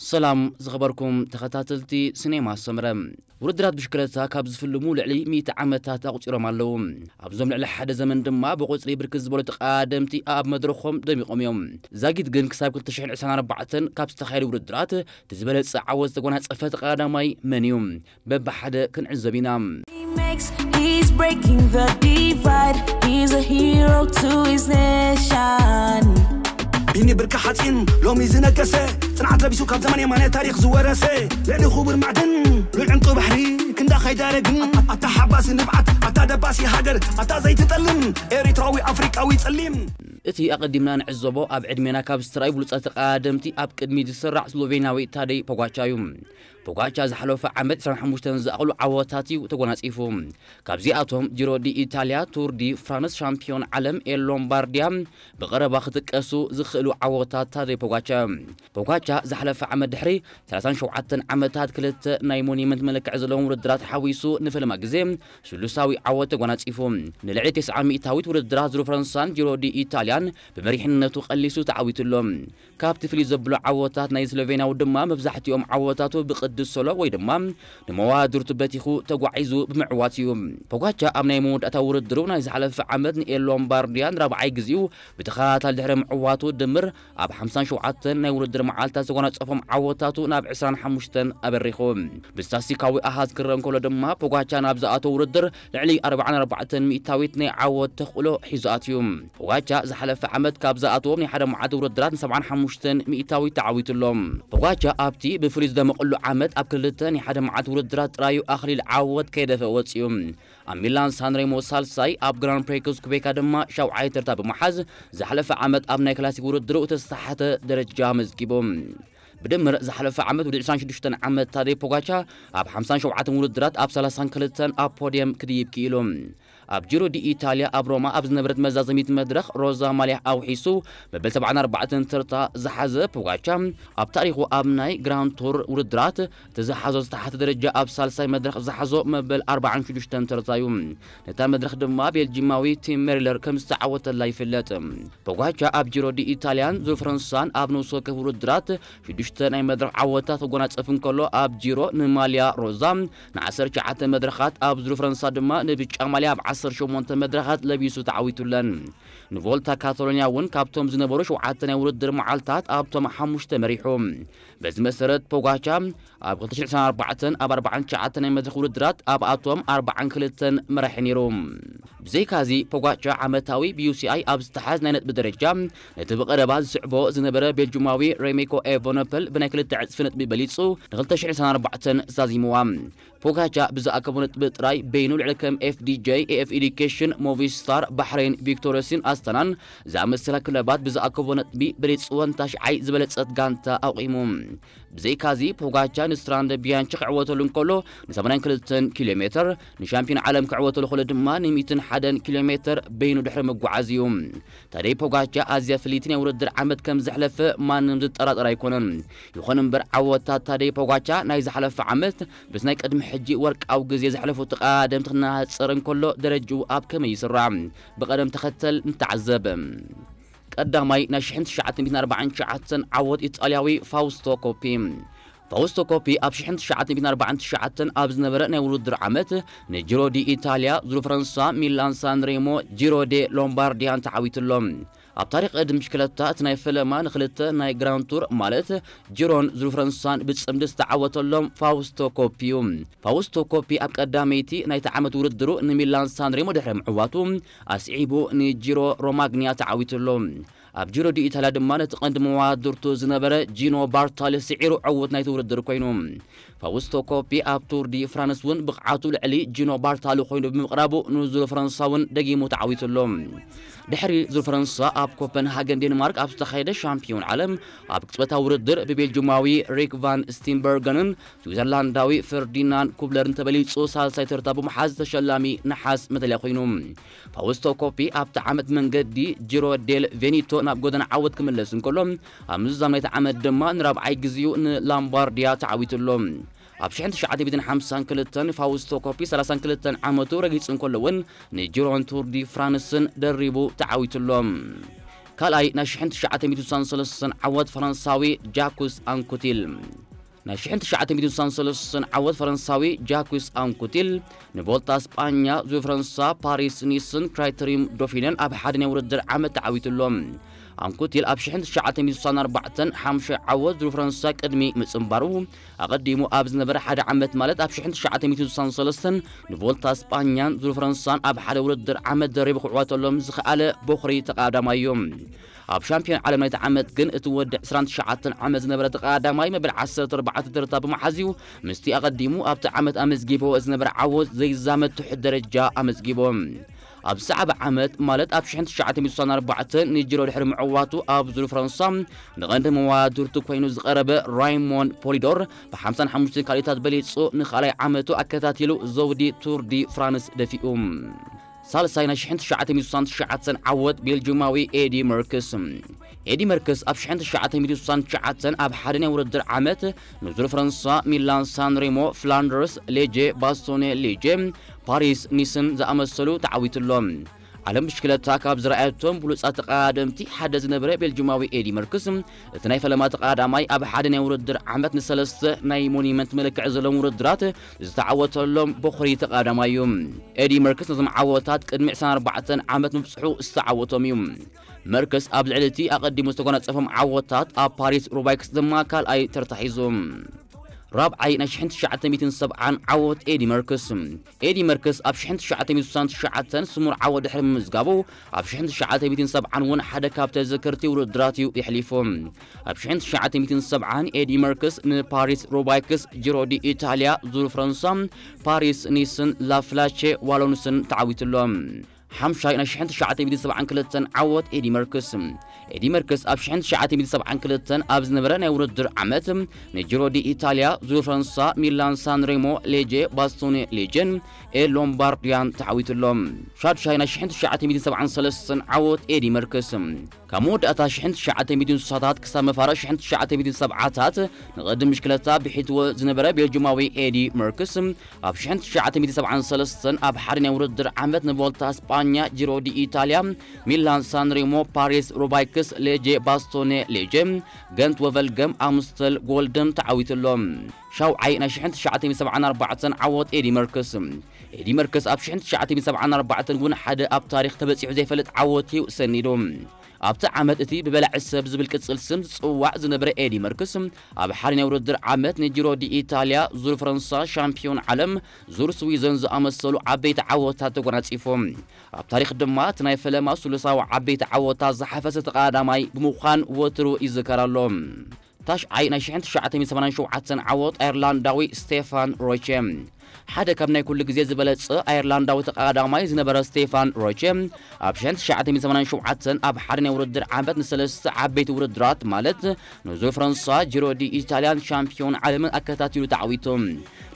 ሰላም ዝኸበርኩም ተኸታተልቲ ሲኔማ ሰምረ። ውድድራት ብሽክለታ ካብ ዝፍልሙ ልዕሊ ሚእቲ ዓመታት ኣቑጺሮም ኣለዉ። ኣብዞም ልዕሊ ሓደ ዘመን ድማ ብቑጽሪ ብርክት ዝበሉ ተቐዳደምቲ ኣብ መድረኾም ደሚቖም እዮም። ዛጊት ግን ክሳብ ክልተ ሽሕን ዕስራን ኣርባዕተን ካብ ዝተኻየዱ ውድድራት እቲ ዝበለጸ ዓወት ዝተጎናጸፈ ተቐዳዳማይ መን እዩ? በብሓደ ክንዕዘብ ኢና። He makes, he's breaking the divide. He's a hero to his nation. ቢኒ ብርቂ ሓፂን ሎሚ ዝነገሰ፣ ፅንዓት ለቢሱ ካብ ዘመን የማነ ታሪኽ ዝወረሰ፣ ልዕሊ ክቡር ማዕድን ሉል ዕንቁ ባሕሪ ክንዳ ከይዳረግን፣ ኣታ ሓባሲ ንብዓት፣ ኣታ ደባሲ ሃገር፣ ኣታ ዘይትጠልም ኤሪትራዊ ኣፍሪቃዊ ጸሊም። እቲ ኣቐዲምና ንዕዘቦ ኣብ ዕድሜና ካብ ዝተራእዩ ብሉጻት ተቐዳደምቲ ኣብ ቅድሚት ዝስራዕ ስሎቬንያዊ ታደይ ፖጋቻ እዩ። ፖጋቻ ዝሓለፈ ዓመት ዕስራን ሓሙሽተን ዝኣኽሉ ዓወታት እዩ ተጎናጺፉ። ካብዚኣቶም ጂሮ ዲ ኢታልያ፣ ቱር ዲ ፍራንስ፣ ሻምፒዮን ዓለም ኤል ሎምባርዲያ ብቐረባ ክጥቀሱ ዝኽእሉ ዓወታት ታደይ ፖጋቻ። ፖጋቻ ዝሓለፈ ዓመት ድሕሪ ሰላሳን ሸውዓተን ዓመታት ክልተ ናይ ሞኒመንት መለክዒ ዘለዎም ውድድራት ሓዊሱ ንፈለማ ግዜ ስሉሳዊ ዓወት ተጎናጺፉ። ንልዕሊ ተስዓ ሚእታዊት ውድድራት ዙር ፈረንሳን ጂሮ ዲ ኢታልያን ብመሪሕነቱ ቀሊሱ ተዓዊቱ ኣሎ። ካብቲ ፍልይ ዘብሎ ዓወታት ናይ ስሎቬንያዊ ድማ መብዛሕትኦም ዓወታቱ ብቅዲ ሶሎ ወይ ድማ ንመዋድርቱ በቲኹ ተጓዒዙ ብምዕዋት እዩ። ፖጋቻ ኣብ ናይ መወዳእታ ውድድሩ ናይ ዝሓለፈ ዓመት ንኤል ሎምባርዲያ ንራብዓይ ግዜኡ ብተኸታታሊ ድሕሪ ምዕዋቱ ድምር ኣብ ሓምሳን ሸውዓተን ናይ ውድድር መዓልታት ዝተጎናጸፎም ዓወታቱ ናብ ዕስራን ሓሙሽተን ኣበሪኹ። ብስታስቲካዊ ኣሃዝ ክረአ እንከሎ ድማ ፖጋቻ ናብ ዝኣተወ ውድድር ልዕሊ ኣርባዓን ኣርባዕተን ሚእታዊት ናይ ዓወት ተኽእሎ ሒዙ ኣትዩ። ፖጋቻ ዝሓለፈ ዓመት ካብ ዝኣተዎም ናይ ሓደ መዓልቲ ውድድራት ንሰብዓን ሓሙሽተን ሚእታዊት ተዓዊቱ ኣሎ። ፖጋቻ ኣብቲ ብፍሉይ ዝደመቐሉ ዓመት ኣብ ክልተ ናይ ሓደ መዓልቲ ውድድራት ጥራዩ ኣኽሊል ዓወት ከይደፈ ወፂኡ። ኣብ ሚላን ሳንሬሞ ሳልሳይ፣ ኣብ ግራንድ ፕሪክስ ኩቤካ ድማ ሻውዓይ ተርታ ብምሓዝ ዝሓለፈ ዓመት ኣብ ናይ ክላሲክ ውድድሩ ዝተሰሓተ ደረጃ ኣመዝጊቡ። ብድምር ዝሓለፈ ዓመት ወዲ ዕስራን ሽዱሽተን ዓመት ታደይ ፖጋቻ ኣብ ሓምሳን ሸውዓተን ውድድራት ኣብ ሰላሳን ክልተን ኣብ ፖድየም ክድይብ ክኢሉ። ኣብ ጂሮ ዲ ኢታልያ ኣብ ሮማ ኣብ ዝነበረት መዛዘሚት መድረኽ ሮዛ ማልያ ኣውሒሱ መበል ሰብዓን ኣርባዕተን ተርታ ዝሓዘ ፖጋቻ ኣብ ታሪኹ ኣብ ናይ ግራንድ ቱር ውድድራት እቲ ዝሓዞ ዝተሓተ ደረጃ ኣብ ሳልሳይ መድረኽ ዝሓዞ መበል ኣርባዓን ሽዱሽተን ተርታ እዩ። ነታ መድረኽ ድማ ቤልጂማዊ ቲም ሜርለር ከም ዝተዓወተላ ይፍለጥ። ፖጋቻ ኣብ ጂሮ ዲ ኢታልያን ዙር ፈረንሳን ኣብ ነፍሲ ወከፍ ውድድራት ሽዱሽተ ናይ መድረኽ ዓወታት ክጎናጸፍ እንከሎ፣ ኣብ ጂሮ ንማልያ ሮዛ ንዓሰርተ ትሽዓተ መድረኻት፣ ኣብ ዙር ፈረንሳ ድማ ንብጫ ማልያ ኣብ ዓሰርተ ሸሞንተ መድረኻት ለቢሱ ተዓዊቱለን። ንቮልታ ካታሎኒያ እውን ካብቶም ዝነበሩ ሸውዓተ ናይ ውድድር መዓልታት ኣብቶም ሓሙሽተ መሪሑ። በዚ መሰረት ፖጋቻ ኣብ ክልተ ሽሕን ዕስራን ኣርባዕተን ኣብ ኣርባዓን ትሽዓተን ናይ መድረኽ ውድድራት ኣብኣቶም ኣርባዓን ክልተን መራሒ ነይሩ። ብዘይካዚ ፖጋቻ ዓመታዊ ብዩሲኣይ ኣብ ዝተሓዝ ናይ ነጥቢ ደረጃ ነቲ ብቐረባ ዝስዕቦ ዝነበረ ቤልጁማዊ ሬሜኮ ኤቨነፐል ብናይ ክልተ ዕጽፊ ነጥቢ በሊጹ ንክልተ ሽሕን ዕስራን ኣርባዕተን ዛዚምዋ። ፖጋቻ ብዝኣከቦ ነጥቢ ጥራይ በይኑ ልዕሊ ከም ኤፍዲጄ፣ ኤኤፍ ኤዱኬሽን፣ ሞቪስታር፣ ባሕሬን፣ ቪክቶሪስን ኣስታናን ዝኣመሰላ ክለባት ብዝኣከቦ ነጥቢ በሊጽወን ታሽዓይ ዝበለጸት ጋንታ ኣቑሙ። ብዘይካዚ ፖጋቻ ንስትራንደ ቢያንቺ ክዕወተሉ እንከሎ ን ሰማንያን ክልተን ኪሎ ሜትር፣ ንሻምፒዮን ዓለም ክዕወተሉ ከሎ ድማ ን ሚእትን ሓደን ኪሎ ሜትር በይኑ ድሕሪ ምጓዓዝ እዩ። ታደይ ፖጋቻ ኣዝያ ፍልይቲ ናይ ውድድር ዓመት ከም ዘሕለፈ ማንም ዝጠራጠር ኣይኮነን። ይኹን እምበር ዓወታት ታደይ ፖጋቻ ናይ ዝሓለፈ ዓመት ምስ ናይ ቅድሚ ሕጂ ወርቃዊ ግዜ ዘሕለፉ ተቐዳደምቲ ክነጻጸር እንከሎ ደረጅኡ ኣብ ከመይ ይስራዕ? ብቐደም ተኸተል ንተዓዘብ። ቀዳማይ ናይ ሽሕን ትሽዓተ ሚእትን ኣርባዓን ትሽዓተን ዓወት ኢጣልያዊ ፋውስቶ ኮፒ። ፋውስቶ ኮፒ ኣብ ሽሕን ትሽዓተ ሚእትን ኣርባዓን ትሽዓተን ኣብ ዝነበረ ናይ ውድድር ዓመት ንጂሮ ዲ ኢታልያ፣ ዙር ፈረንሳ፣ ሚላን ሳንሬሞ፣ ጂሮ ዴ ሎምባርዲያን ተዓዊቱ ኣሎ። ኣብ ታሪኽ ቅድም ብሽክለታ እቲ ናይ ፈለማ ንክልተ ናይ ግራንድ ቱር ማለት ጂሮን ዙር ፈረንሳን ብጽምዲ ዝተዓወተሎም ፋውስቶ ኮፒ እዩ። ፋውስቶ ኮፒ ኣብ ቀዳመይቲ ናይቲ ዓመት ውድድሩ ንሚላን ሳንሬሞ ድሕሪ ምዕዋቱ ኣስዒቡ ንጂሮ ሮማግኒያ ተዓዊቱ ኣሎ። ኣብ ጂሮ ዲ ኢታልያ ድማ ነቲ ቀንዲ መዋድርቱ ዝነበረ ጂኖ ባርታሊ ስዒሩ ዕዉት ናይቲ ውድድር ኮይኑ። ፋውስቶ ኮፒ ኣብ ቱር ዲ ፍራንስ እውን ብቕዓቱ ልዕሊ ጂኖ ባርታሊ ኮይኑ ብምቕራቡ ንዙር ፈረንሳ እውን ደጊሙ ተዓዊቱ ኣሎ። ድሕሪ ዙር ፈረንሳ ኣብ ኮፐንሃገን ዴንማርክ ኣብ ዝተኻየደ ሻምፒዮን ዓለም ኣብ ቅጽበታዊ ውድድር ብቤልጅማዊ ሪክ ቫን ስቲንበርገንን ስዊዘርላንዳዊ ፈርዲናንድ ኩብለርን ተበሊጹ ሳልሳይ ተርታ ብምሓዝ ተሸላሚ ነሓስ መዳልያ ኮይኑ። ፋውስቶ ኮፒ ኣብቲ ዓመት መንገዲ ጂሮ ዴል ቬኒቶ ናብ ጎደና ዓወት ክምለስ እንከሎ፣ ኣብ ምዝዛም ናይቲ ዓመት ድማ ንራብዓይ ግዜኡ ንላምባርዲያ ተዓዊቱ ኣሎ። ኣብ ሽሕን ትሽዓተ ሚእትን ሓምሳን ክልተን ፋውስቶ ኮፒ ሰላሳን ክልተን ዓመቱ ረጊጹ እንከሎ እውን ንጂሮን ቱር ዲ ፍራንስን ደሪቡ ተዓዊቱ ኣሎ። ካልኣይ ናይ ሽሕን ትሽዓተ ሚእትን ስሳን ሰለስተን ዓወት ፈረንሳዊ ጃኩስ ኣንኩቲል። ናይ ሽሕን ትሽዓተ ሚእትን ስሳን ሰለስተን ዓወት ፈረንሳዊ ጃኩስ ኣንኩቲል ንቮልታ ስጳኛ፣ ዙር ፈረንሳ፣ ፓሪስ ኒስን ክራይተሪዩም ዶፊነን ኣብ ሓደ ናይ ውድድር ዓመት ተዓዊቱ ኣሎ። ኣንኩቲል ኣብ ሽሕን ትሽዓተ ሚእትን ስሳን ኣርባዕተን ሓሙሻይ ዓወት ዙር ፈረንሳ ቅድሚ ምጽንባሩ፣ ኣቐዲሙ ኣብ ዝነበረ ሓደ ዓመት ማለት ኣብ ሽሕን ትሽዓተ ሚእትን ስሳን ሰለስተን ንቮልታ ስጳኛን ዙር ፈረንሳን ኣብ ሓደ ውድድር ዓመት ደሪቡ ክዕወተሎም ዝኸኣለ ቦኽሪ ተቐዳዳማይ እዩ። ኣብ ሻምፒዮን ዓለም ናይቲ ዓመት ግን እቲ ወዲ ዕስራን ትሽዓተን ዓመት ዝነበረ ተቐዳዳማይ መበል ዓሰርተ ኣርባዕተ ተርታ ብምሓዝ እዩ ምስቲ ኣቐዲሙ ኣብቲ ዓመት ኣመዝጊብዎ ዝነበረ ዓወት ዘይዛመድ ትሑት ደረጃ ኣመዝጊቡ። ኣብ ዝሰዓበ ዓመት ማለት ኣብ ሽሕን ትሽዓተ ሚእትን ስሳን ኣርባዕተን ንጅሮ ድሕሪ ምዕዋቱ ኣብ ዙር ፈረንሳ ንቐንዲ መዋድርቱ ኮይኑ ዝቐረበ ራይሞን ፖሊዶር ብ ሓምሳን ሓሙሽተን ካልኢታት በሊጹ ንኻልኣይ ዓመቱ ኣከታቲሉ ዘውዲ ቱር ዲ ፍራንስ ደፊኡ። ሳልሳይ ናይ ሽሕን ትሽዓተ ሚእትን ስሳን ትሽዓተን ዓወት ቤልጅማዊ ኤዲ መርክስ። ኤዲ መርክስ ኣብ ሽሕን ትሽዓተ ሚእትን ስሳን ትሽዓተን ኣብ ሓደ ናይ ውድድር ዓመት ንዙር ፈረንሳ፣ ሚላን ሳን ሬሞ፣ ፍላንደርስ፣ ሌጄ፣ ባስቶኔ ሌጄ፣ ፓሪስ ኒስን ዝኣመሰሉ ተዓዊቱ ኣሎ። ዓለም ብሽክለታ ካብ ዝረኣየቶም ብሉጻት ተቐዳደምቲ ሓደ ዝነበረ ቤልጅማዊ ኤዲ መርክስ፣ እቲ ናይ ፈለማ ተቐዳዳማይ ኣብ ሓደ ናይ ውድድር ዓመት ንሰለስተ ናይ ሞኒመንት መለክዒ ዘለዎም ውድድራት ዝተዓወተሎም ቦኽሪ ተቐዳዳማይ እዩ። ኤዲ መርክስ ነዞም ዓወታት ቅድሚ ዕስራን ኣርባዕተን ዓመት ምብጽሑ ዝተዓወቶም እዩ። መርክስ ኣብ ልዕሊ እቲ ኣቐዲሙ ዝተጎናጸፎም ዓወታት ኣብ ፓሪስ ሩባይ ክስ ድማ ካልኣይ ተርታ ሒዙ። ራብዓይ ናይ ሽሕን ትሽዓተ ሚእትን ሰብዓን ዓወት ኤዲ መርክስ። ኤዲ መርክስ ኣብ ሽሕን ትሽዓተ ሚእትን ስሳን ትሽዓተን ስሙር ዓወት ድሕሪ ምምዝጋቡ፣ ኣብ ሽሕን ትሽዓተ ሚእትን ሰብዓን እውን ሓደ ካብ ተዘከርቲ ውድድራት እዩ የሕሊፉ። ኣብ ሽሕን ትሽዓተ ሚእትን ሰብዓን ኤዲ መርክስ ንፓሪስ ሩባይክስ፣ ጂሮ ዲ ኢታልያ፣ ዙር ፈረንሳ፣ ፓሪስ ኒስን ላፍላቼ ዋሎንስን ተዓዊቱ ኣሎ። ሓምሻይ ናይ ሽሕን ትሽዓተ ሚእትን ሰብዓን ክልተን ዓወት ኤዲ መርክስ። ኤዲ መርክስ ኣብ ሽሕን ትሽዓተ ሚእትን ሰብዓን ክልተን ኣብ ዝነበረ ናይ ውድድር ዓመት ንጂሮ ዲ ኢታልያ፣ ዙር ፈረንሳ፣ ሚላን ሳን ሬሞ፣ ሌጄ፣ ባስቶኔ ሌጄን ኤ ሎምባርዲያን ተዓዊቱ ኣሎ። ሻድሻይ ናይ ሽሕን ትሽዓተ ሚእትን ሰብዓን ሰለስተን ዓወት ኤዲ መርክስ። ካብ መወዳእታ ሽሕን ትሽዓተ ሚእትን ስሳታት ክሳብ መፋርቕ ሽሕን ትሽዓተ ሚእትን ሰብዓታት ንቐድም ብሽክለታ ብሒትዎ ዝነበረ ቤልጅማዊ ኤዲ መርክስ ኣብ ሽሕን ትሽዓተ ሚእትን ሰብዓን ሰለስተን ኣብ ሓደ ናይ ውድድር ዓመት ንቮልታ ስጳኛ፣ ጂሮ ዲ ኢታልያ፣ ሚላን ሳን ሬሞ፣ ፓሪስ ሩባይክስ፣ ሌጄ ባስቶኔ ሌጄ፣ ገንት ወቨልገም፣ ኣምስተል ጎልደን ተዓዊቱ ኣሎ። ሻውዓይ ናይ ሽሕን ትሽዓተ ሚእትን ሰብዓን ኣርባዕተን ዓወት ኤዲ መርክስ። ኤዲ መርክስ ኣብ ሽሕን ትሽዓተ ሚእትን ሰብዓን ኣርባዕተን እውን ሓደ ኣብ ታሪኽ ተበጺሑ ዘይፈልጥ ዓወት እዩ ሰኒዱ። ኣብቲ ዓመት እቲ ብበላዒ ሰብ ዝብል ቅጽል ስም ዝጽዋዕ ዝነበረ ኤዲ መርክስ ኣብ ሓደ ናይ ውድድር ዓመት ንጂሮ ዲ ኢታልያ፣ ዙር ፈረንሳ፣ ሻምፒዮን ዓለም፣ ዙር ስዊዘን ዝኣመሰሉ ዓበይቲ ዓወታት ተጎናጺፉ። ኣብ ታሪኽ ድማ እቲ ናይ ፈለማ ሱሉሳዊ ዓበይቲ ዓወታት ዝሓፈሰ ተቐዳዳማይ ብምዃን ወትሩ ይዝከር ኣሎ። ታሽዓይ ናይ ሽሕን ትሽዓተ ሚእትን ሰማንያን ሸውዓተን ዓወት ኣየርላንዳዊ ስቴፋን ሮቼ። ሓደ ካብ ናይ ኩሉ ግዜ ዝበለጸ ኣየርላንዳዊ ተቐዳዳማይ ዝነበረ ስቴፋን ሮቼ፣ ኣብ ሽሕን ትሽዓተ ሚእትን ሰማንያን ሸውዓተን ኣብ ሓደ ናይ ውድድር ዓመት ንሰለስተ ዓበይቲ ውድድራት ማለት ንዙር ፈረንሳ፣ ጂሮ ዲ ኢታልያን ሻምፒዮን ዓለምን ኣከታቲሉ ተዓዊቱ።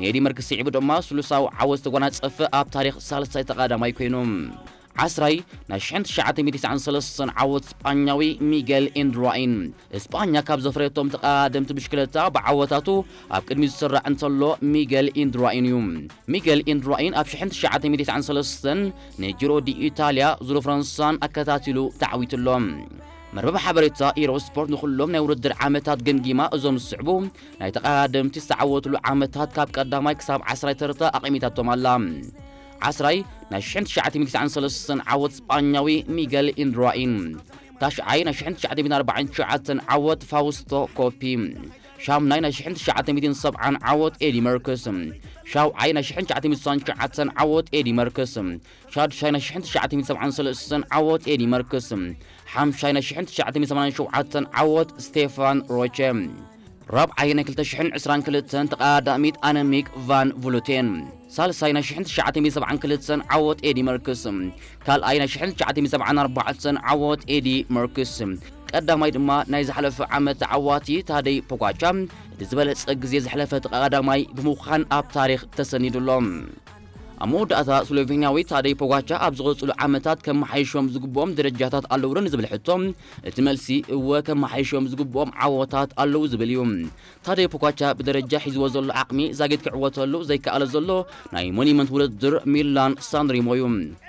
ንኤዲ መርክስ ስዒቡ ድማ ስሉሳዊ ዓወት ዝተጎናጸፈ ኣብ ታሪኽ ሳልሳይ ተቐዳዳማይ ኮይኑ። ዓስራይ ናይ ሽሕን ትሽዓተ ሚእትን ትስዓን ሰለስተን ዓወት ስጳኛዊ ሚገል ኢንድራኢን። ስጳኛ ካብ ዘፍረየቶም ተቐዳደምቲ ብሽክለታ ብዓወታቱ ኣብ ቅድሚት ዝስራዕ እንተሎ ሚገል ኢንድራኢን እዩ። ሚገል ኢንድራኢን ኣብ ሽሕን ትሽዓተ ሚእትን ትስዓን ሰለስተን ንጂሮ ዲ ኢታልያ፣ ዙር ፈረንሳን ኣከታቲሉ ተዓዊቱ ኣሎ። መርበብ ሓበሬታ ኢሮ ስፖርት ንኹሎም ናይ ውድድር ዓመታት ገምጊማ እዞም ዝስዕቡ ናይ ተቐዳደምቲ ዝተዓወትሉ ዓመታት ካብ ቀዳማይ ክሳብ ዓስራይ ተርታ ኣቐሚጣቶም ኣላ። ዓስራይ ናይ ሽሕን ትሽዓተ ሚእትን ትስዓን ሰለስተን ዓወት ስጳኛዊ ሚገል ኢንድራኢን። ታሽዓይ ናይ ሽሕን ትሽዓተ ሚእትን ኣርባዓን ትሽዓተን ዓወት ፋውስቶ ኮፒ። ሻምናይ ናይ ሽሕን ትሽዓተ ሚእትን ሰብዓን ዓወት ኤዲ መርክስ። ሻውዓይ ናይ ሽሕን ትሽዓተ ሚእትን ስሳን ትሽዓተን ዓወት ኤዲ መርክስ። ሻድሻይ ናይ ሽሕን ትሽዓተ ሚእትን ሰብዓን ሰለስተን ዓወት ኤዲ መርክስ። ሓምሻይ ናይ ሽሕን ትሽዓተ ሚእትን ሰማንያን ሸውዓተን ዓወት ስቴፋን ሮቸ። ራብዓይ ናይ ክልተ ሽሕን ዕስራን ክልተን ተቐዳዳሚት ኣነሚክ ቫን ቭሉቴን። ሳልሳይ ናይ ሽሕን ትሽዓተ ሚእትን ሰብዓን ክልተን ዓወት ኤዲ መርክስ። ካልኣይ ናይ ሽሕን ትሽዓተ ሚእትን ሰብዓን ኣርባዕተን ዓወት ኤዲ መርክስ። ቀዳማይ ድማ ናይ ዝሓለፈ ዓመት ተዓዋቲ ታደይ ፖጋቻ፣ እቲ ዝበለጸ ግዜ ዘሕለፈ ተቐዳዳማይ ብምዃን ኣብ ታሪኽ ተሰኒዱ ኣሎ። ኣብ መወዳእታ ስሎቬንያዊ ታደይ ፖጋቻ ኣብ ዝቐጽሉ ዓመታት ከመሓይሾም ዝግብኦም ደረጃታት ኣለዉ ዶ ንዝብል ሕቶ፣ እቲ መልሲ እወ፣ ከመሓይሾም ዝግብኦም ዓወታት ኣለዉ ዝብል እዩ። ታደይ ፖጋቻ ብደረጃ ሒዝዎ ዘሎ ዓቕሚ ዛጊት ክዕወተሉ ዘይከኣለ ዘሎ ናይ ሞኒመንት ውድድር ሚላን ሳንሪሞ እዩ።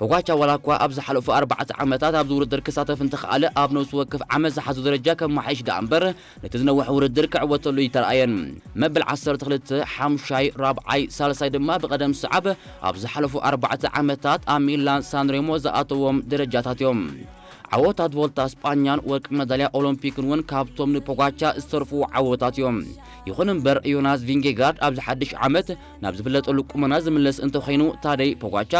ፖጋቻ ዋላ እኳ ኣብ ዝሓለፉ ኣርባዕተ ዓመታት ኣብዚ ውድድር ክሳተፍ እንተኸኣለ፣ ኣብ ነፍሲ ወከፍ ዓመት ዝሓዞ ደረጃ ከመሓይሽ ደኣ እምበር ነቲ ዝነውሐ ውድድር ክዕወተሉ ኣይተረኣየን። መበል ዓሰርተ ክልተ፣ ሓምሻይ፣ ራብዓይ፣ ሳልሳይ ድማ ብቐደም ሰዓብ ኣብ ዝሓለፉ ኣርባዕተ ዓመታት ኣብ ሚላን ሳንሬሞ ዝኣተዎም ደረጃታት እዮም። ዓወታት ቮልታ ስጳኛን ወርቂ መዳልያ ኦሎምፒክን እውን ካብቶም ንፖጋቻ ዝተርፍዎ ዓወታት እዮም። ይኹን እምበር ዮናስ ቪንጌጋርድ ኣብዚ ሓድሽ ዓመት ናብ ዝፍለጠሉ ቁመና ዝምለስ እንተኾይኑ፣ ታደይ ፖጋቻ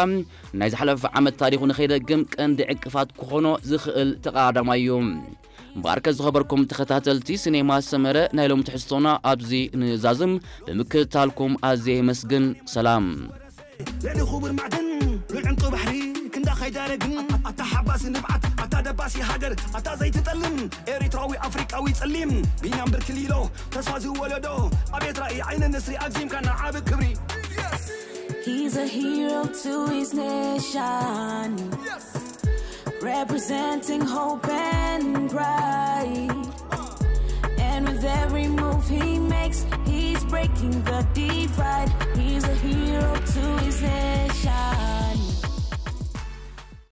ናይ ዝሓለፈ ዓመት ታሪኹ ንኸይደግም ቀንዲ ዕንቅፋት ክኾኖ ዝኽእል ተቐዳዳማይ እዩ። እምበኣርከ ዝኸበርኩም ተኸታተልቲ ሲኔማ ሰመረ፣ ናይ ሎም ትሕዝቶና ኣብዚ ንዛዝም። ብምክትታልኩም ኣዝየ የመስግን። ሰላም። ልዕሊ ክቡር ማዕድን፣ ልዑል ዕንቂ ባሕሪ፣ ክንዳ ከይዳረግን። ኣታ ሓባሲ ንብዓት፣ ኣታ ደባሲ ሃገር፣ ኣታ ዘይትጠልም ኤሪትራዊ ኣፍሪቃዊ ጸሊም፣ ቢንያም ብርክሊሎ፣ ተስፋ ዝወለዶ፣ ኣቤት ራእይ ዓይኒ ንስሪ፣ ኣግዚምካ ንዓቢ ክብሪ። He's a hero to his nation, representing hope and pride. And with every move he makes, he's breaking the divide.